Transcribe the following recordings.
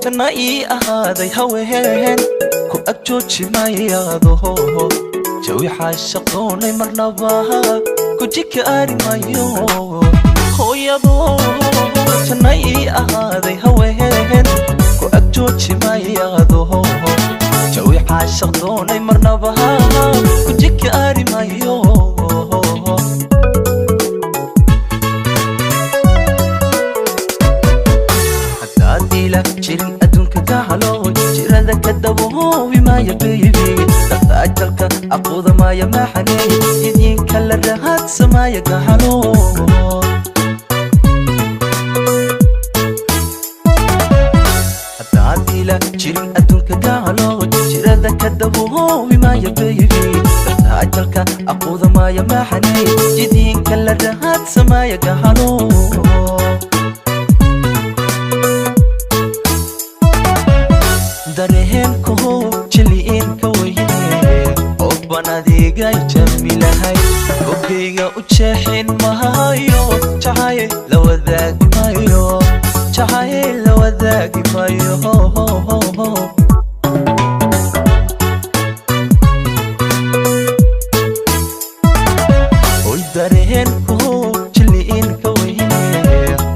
Janna ii ahaaday haween ku ag jooji mayaado. Jawi xaashaq doonay marnaba ku jikaari mayo. Hooyadoo janna ii ahaaday haween ku ag jooji mayaado. Jawi xaashaq doonay marnaba ku jikaari mayo. Haddaad ila jirin adduunka gacalo, jirada ka daboobi maaya baby. Dhaqaajalka aqooda maaya maxaney, idinka la rahaadsamaya gacalo. Haddaad ila jirin adduunka gacalo, jirada ka daboobi maaya baby. Dhaqaajalka aqooda maaya maxaney, idinka la rahaadsamaya gacalo. Dareenkaho jiliinka weyne, qofban adigay jamilahay. Bogayga u jeexin mahayo, jacayl la wadaagi mayo, jacayl la wadaagi mayo. Oy dareenkaho jiliinka weyne,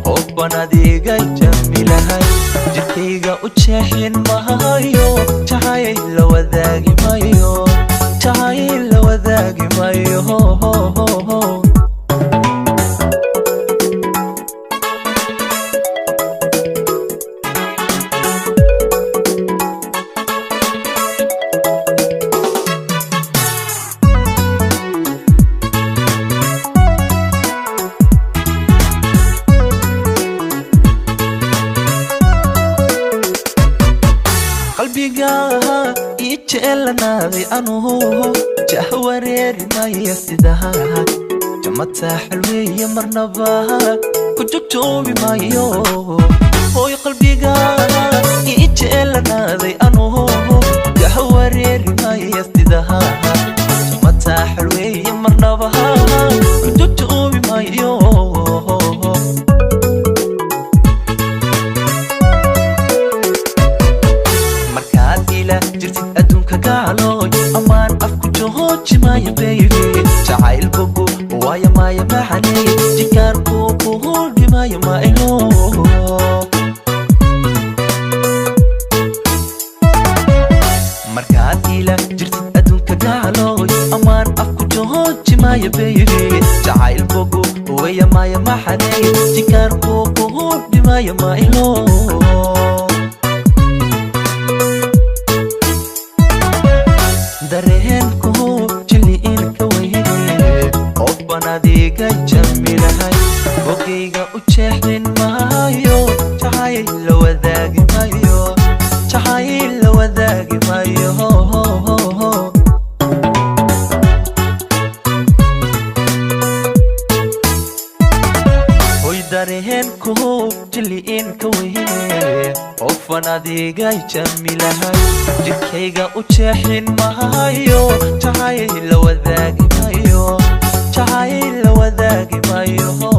qofban adigay jamilahay. Jirkayga u jeexin mahayo, jacayl la wadaagi mayo, jacayl la wadaagi mayo. Qalbiga ii jeelanaaday anuhu jah wareeri maya sidaha jamataaxal weeye, marnaba ku jojoobi maayo. Hooy qalbiga ii jeelanaaday anuhu jah wareeri maya sidaha jamataaxal weeye, marnaba ku jojoobi maayo. Markaad ila jirtid adduunka gacalooy, ammaan afku jooji maaya baby. Jacayl bogo waaya maaya maxaney, jikaarku kuhu dhimaayo mailo. Markaad ila jirtid adduunka gacalooy, ammaan afku jooji maaya baby. Jacayl bogo waya maaya maxaney, jikaarku kuhu dhimaayo mailo. Dareenkaho jiliinka weyne, qofban adigay jamilahay. Bogayga u jeexin maayo, jacayl la wadaagi mayo, jacayl la wadaagi mayo. Hoy dareenkaho jiliinka weyne, qofan adigay jamilahay. Jirkayga u jeexin mahayo, jacayl la wadaagi mayo, jacayl la wadaagi mayo.